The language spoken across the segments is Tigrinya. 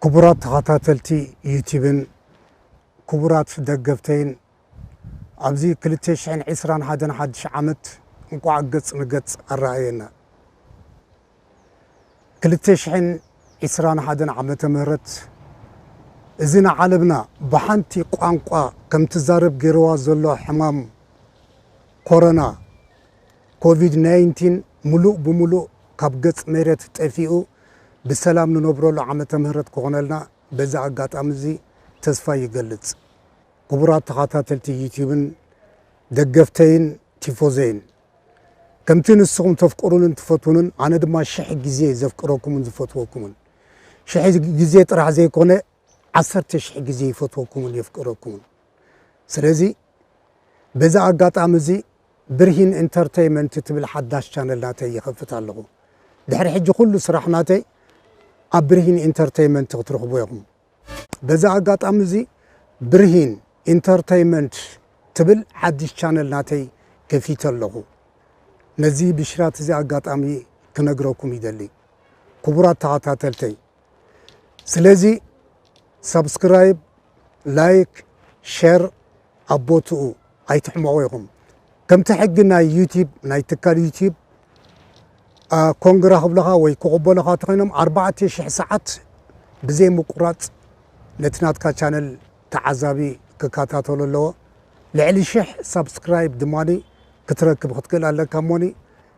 ክቡራት ተኸታተልቲ ዩቲብን ክቡራት ደገፍተይን፣ ኣብዚ ክልተ ሽሕን ዕስራን ሓደን ሓድሽ ዓመት እንቋዕ ገጽ ንገጽ ኣረኣየና። ክልተ ሽሕን ዕስራን ሓደን ዓመተ ምህረት፣ እዚ ንዓለምና ብሓንቲ ቋንቋ ከም ትዛረብ ገይርዋ ዘሎ ሕማም ኮሮና፣ ኮቪድ ናይንቲን፣ ምሉእ ብምሉእ ካብ ገጽ መሬት ጠፊኡ ብሰላም ንነብረሉ ዓመተ ምህረት ክኾነልና በዚ ኣጋጣሚ እዚ ተስፋ ይገልጽ። ክቡራት ተኸታተልቲ ዩቲብን ደገፍተይን ቲፎዘይን፣ ከምቲ ንስኹም ተፍቅሩንን ትፈትዉንን፣ ኣነ ድማ ሽሕ ግዜ ዘፍቅረኩምን ዝፈትወኩምን፣ ሽሕ ግዜ ጥራሕ ዘይኮነ፣ ዓሰርተ ሽሕ ግዜ ይፈትወኩምን የፍቅረኩምን። ስለዚ በዚ ኣጋጣሚ እዚ ብርሂን ኢንተርተይመንት ትብል ሓዳሽ ቻነል ናተይ ይኸፍት ኣለኹ። ድሕሪ ሕጂ ኩሉ ስራሕ ናተይ ኣብ ብርሂን ኢንተርተይመንት ክትረኽቡ ኢኹም። በዚ ኣጋጣሚ እዚ ብርሂን ኢንተርተይመንት ትብል ሓድሽ ቻነል ናተይ ከፊተ ኣለኹ። ነዚ ብሽራት እዚ ኣጋጣሚ ክነግረኩም ይደሊ፣ ክቡራት ተኸታተልተይ። ስለዚ ሳብስክራይብ፣ ላይክ፣ ሸር ኣብ ቦትኡ ኣይትሕመቑ ኢኹም። ከምቲ ሕጊ ናይ ዩቲብ፣ ናይ ትካል ዩቲብ፣ አ፣ ኮንግራ ክብለኻ ወይ ክቕበለኻ ተኾይኖም ኣርባዕተ ሽሕ ሰዓት ብዘይ ምቁራጽ ነቲ ናትካ ቻነል ተዓዛቢ ክከታተሎ ኣለዎ። ልዕሊ ሽሕ ሳብስክራይብ ድማ ክትረክብ ክትክእል ኣለካ እሞኒ።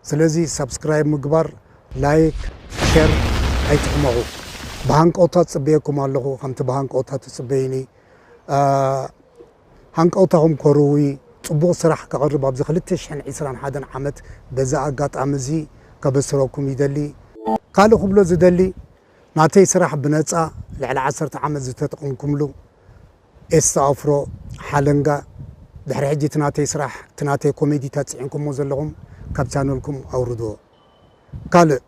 ስለዚ ሳብስክራይብ ምግባር፣ ላይክ፣ ሸር ኣይትሕመቑ። ብሃንቀውታ ጽበየኩም ኣለኹ፣ ከምቲ ብሃንቀውታ ትጽበይኒ። አ፣ ሃንቀውታኹም ከርዊ፣ ጽቡቕ ስራሕ ከቕርብ ኣብዚ ክልተ ሽሕን ዕስራን ሓደን ዓመት በዚ ኣጋጣሚ እዚ ከበስረኩም ይደሊ። ካልእ ክብሎ ዝደሊ፣ ናተይ ስራሕ ብነጻ ልዕሊ ዓሰርተ ዓመት ዝተጠቕምኩምሉ፣ ኤስታ ኣፍሮ ሓለንጋ፣ ድሕሪ ሕጂ እቲ ናተይ ስራሕ፣ እቲ ናተይ ኮሜዲታት ጽዒንኩሞ ዘለኹም ካብ ቻነልኩም ኣውርድዎ። ካልእ፣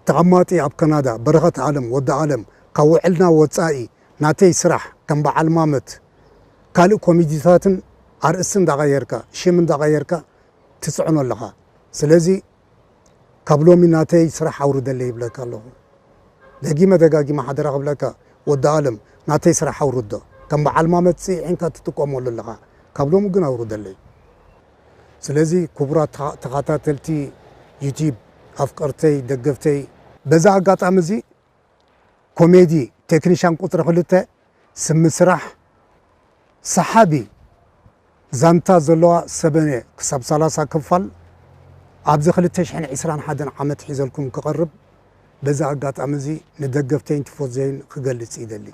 ተቐማጢ ኣብ ካናዳ በረኸት ኣለም፣ ወዲ ኣለም፣ ካብ ውዕልና ወጻኢ ናተይ ስራሕ ከም በዓል ማመት ካልእ ኮሜዲታትን ኣርእስቲ እንዳቐየርካ ሽም እንዳቐየርካ ትጽዕኖ ኣለኻ። ስለዚ ካብ ሎሚ ናተይ ስራሕ ኣውርደለይ ይብለካ ኣለኹ። ደጊመ ደጋጊመ ሓደራ ክብለካ፣ ወዲ ኣለም፣ ናተይ ስራሕ ኣውርዶ። ከም በዓል ማመት ጽዒንካ ትጥቀመሉ ኣለኻ። ካብ ሎሚ ግን ኣውርደለይ። ስለዚ ክቡራት ተኻ-፣ ተኸታተልቲ ዩቲብ፣ ኣፍቀርተይ፣ ደገፍተይ፣ በዛ ኣጋጣሚ እዚ ኮሜዲ ቴክኒሻን ቁጽሪ ክልተ፣ ስሚ ስራሕ፣ ሰሓቢ ዛንታ ዘለዋ ሰበነ ክሳብ ሰላሳ ክፋል ኣብዚ ክልተ ሽሕን ዕስራን ሓደን ዓመት ሒዘልኩም ክቐርብ በዚ ኣጋጣሚ እዚ ንደገፍተይን ቲፎዘይን ክገልጽ ይደሊ።